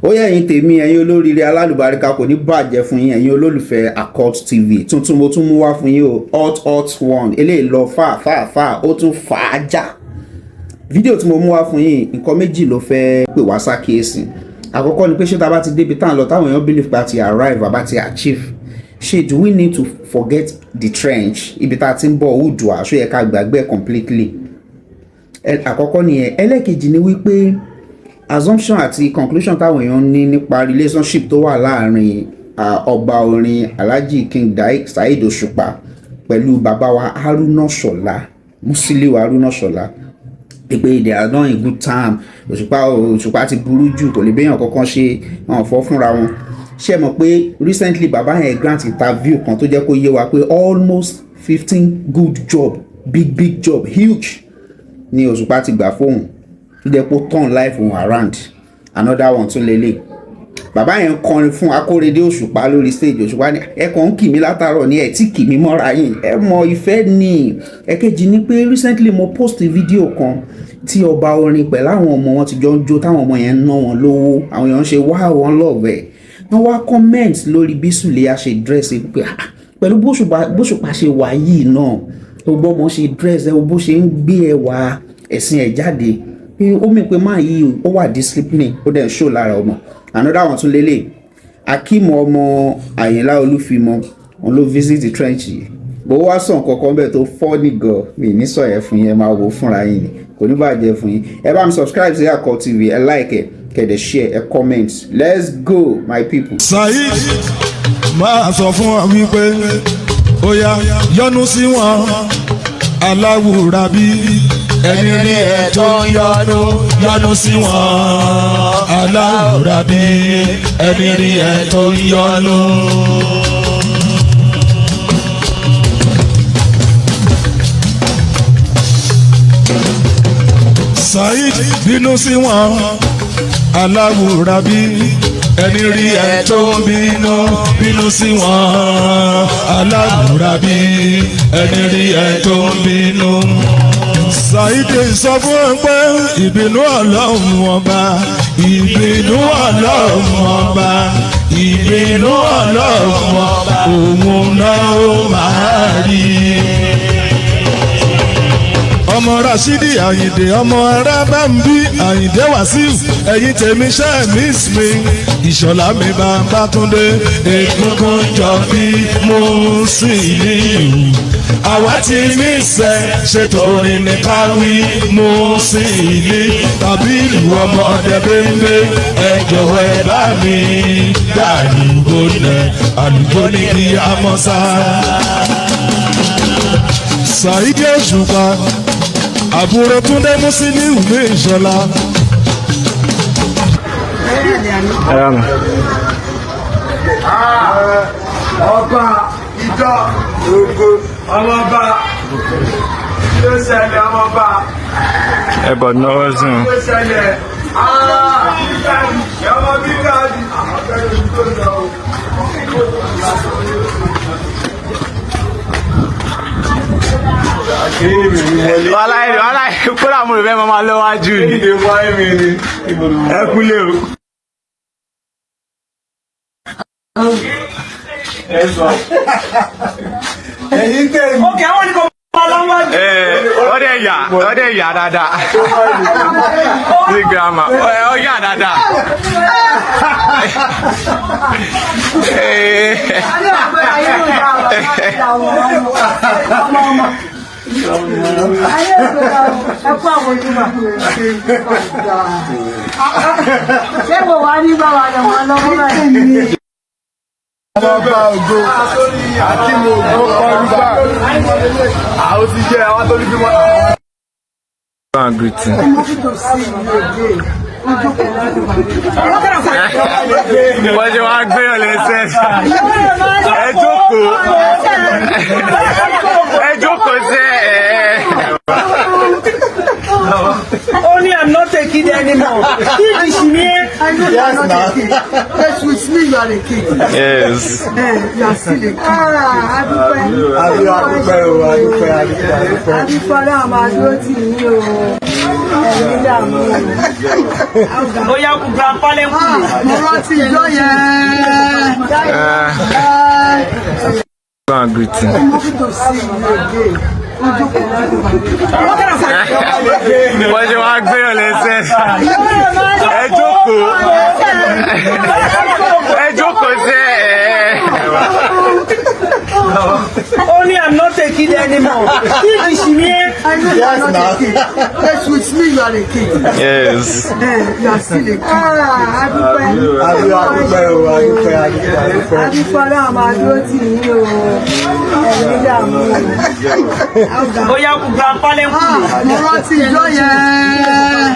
Ó yẹ ẹ̀yin tèmi, ẹ̀yin olóríire alálùbáríkà, kò ní bàjẹ́ fún yín. Ẹ̀yin olólùfẹ́ Accord TV, tuntun mo tún mú wá fún yín o. Hot hot one eléyìí lọ fà fà fà, ó tún fà á já. Fídíò tí mo mú wá fún yín, nǹkan méjì ló fẹ́ pè wá sákìyèsí. Àkọ́kọ́ ni pé, ṣé tá a bá ti débi tá à ń lọ, táwọn èèyàn believe pé a ti arrive, àbá ti achieve, ṣé do we need to forget the trench, ibi tá a ti ń bọ̀, Oòduà? Ṣó yẹ ká gbàgbé completely? Àkọ́kọ́ nìyẹn. Ẹlẹ́kejì ni wípé assumption àti conclusion táwọn èèyàn ní nípa relationship tó wà láàrin ọba orin Alhaji King Saheed Òṣùpá pẹ̀lú bàbá wa Haruna Ṣọlá, Musiliu Haruna Ṣọlá, pé they are not in good time. Òṣùpá, Òṣùpá ti burú jù, kò lè béèyàn kankan ṣe, wọn fọ́ fúnra wọn. Ṣé mọ̀ pé recently bàbá yẹn grant interview kan tó jẹ́ kó yé wa pé almost 15 good job, big big job, huge ni Òṣùpá ti gbà fóun, tó jẹ́ pé ó turn life òun around. Another one tún lélẹ̀, bàbá yẹn ń kọrin fún Akóredé Òṣùpá lórí stage. Òṣùpá ní, "Ẹ kàn ń kì mí látàárọ̀ ní, ẹ tí kì mí mọ́ra yín, ẹ mọ ìfẹ́ ní." Ẹ̀kejì ni pé recently mo post video kan tí ọba orin pẹ̀lú àwọn ọmọ wọn ti jọ ń jó, táwọn ọmọ yẹn ń ná wọn lówó, àwọn èèyàn ń ṣe wá wọn lọ́ọ̀bẹ̀. Wọ́n wá comment lórí bí Sùlẹ́yà ṣe dress pé, ah, pẹ̀lú bóṣùpá ṣe wà yìí náà, gbogbo ọmọ ṣe dress ẹ, bó ṣe ń gbé ẹwà ẹ̀sìn ẹ̀ jáde, pé ó mì pé máa yí ó wà discipline, ó dẹ̀ ń show lára ọmọ. Another one tún lélẹ̀, Akeem ọmọ Àyìnlá Olúfimọ, òun ló visit the trench yìí, bó wá sàn kankan bẹ́ẹ̀ tó funny gan. Mi ní sọ yẹn fún yín, ẹ máa wò ó fúnra yín ni. Kò ní bàjẹ́ fún yín. Ẹ bá mi subscribe sí Accord TV, ẹ like, ẹ kẹ̀dẹ̀ share, ẹ comment. Let's go, my people. Saheed, máa sọ fún wa wípé ó yá, yọ́nú sí wọn, aláwùrà bí ẹni rí ẹ tó ń yọ́nú, yọ́nú sí wọn, aláwùrà bí ẹni rí ẹ tó ń yọ́nú. Saheed, bínú sí wọn, aláwùrà bí ẹni rí ẹ tó ń bínú, bínú sí wọn, aláwùrà bí ẹni rí ẹ tó ń bínú. Saheed, sọ fún ẹ pé ìbínú Ọlọ́run Ọba, ìbínú Ọlọ́run Ọba, ìbínú Ọlọ́run Ọba, òun náà ó máa rí. Ọmọ Rasidi Ayinde, ọmọ Arábàmbí, Ayinde Wasiu, ẹ̀yin tèmi, ṣe miss mi? Ìṣọ̀lá mi, Babátúndé, egungun jọ bí Musiliu, àwa ti miss ẹ. Ṣètò orin ní káwí Musiliu tàbí ìlú ọmọdé bẹ́ńbẹ́. Ẹ jọ̀wọ́, ẹ bá mi dàlúgbò lẹ̀, àlùjọ ní kí a mọ̀ sá. Saheed Òṣùpá, àbúrò Túndé Musiliu ní Ìṣọ̀lá. Ọba ìjọ ògo, ọmọọba kí ló ṣẹlẹ̀, ọmọọba? Ẹ bọ̀ náwó sí wọn. Kí ló ṣẹlẹ̀? Ọmọ bíbí àwọn fẹ́rẹ̀ ojú tó lọ o. Wàláì wàláì, kódà mo rò fẹ́ máa lọ wájú ni. Ẹ kúlé o. Ẹ̀yin tẹ̀ mí. Ókè, àwọn ní kò máa lọ wájú. Ẹ ọdẹ yà, ọdẹ yà dáadáa ní girama, ọ yà dáadáa. Ṣé mo wà ní bàbá rẹ̀ wọn lọ́wọ́ báyìí? Ọba ògo àti mo ògo kọlùbà àwọn ti jẹ àwọn tó ní bí wọn. Go and greet him. Wọ́n ṣe wá gbé ọ lẹ́sẹ̀. Ẹ jókòó. Ẹ jókòó sẹ́ ẹ̀. Ó ní, "I'm not a kid anymore." Kí ni sì ní ẹ́? I know you are not a king. But with me, you are a king. Yes. Eh, you are still a king. Ah, adúpẹ́. Adúpẹ́ o, adúpẹ́, adúpẹ́, adúpẹ́. Adúpẹ́ náà máa dúró tì yín o. Ẹ̀mí dààmú. Ó yá kú grandpa lẹ́kùn. Mo rántí ìjọ yẹn. Go and greet him. Happy to see you again. Wọ́n ṣe wá gbé ọ lẹ́sẹ̀. Ẹ jókòó. Ẹ jókòó sí ẹ. Only I'm not a kid anymore. Kid is here. I know you are not a kid. Yes, with me you are a kid. Yes. Eh, you are still a kid. Ah, adúpẹ́. Adúpẹ́ o, adúpẹ́, adúpẹ́, adúpẹ́. Adúpẹ́ náà máa dúró tì yín o. Ẹ̀mí dààmú. Ó yá kú grandpa lẹ́kùn. Mo rántí ìjọ yẹn.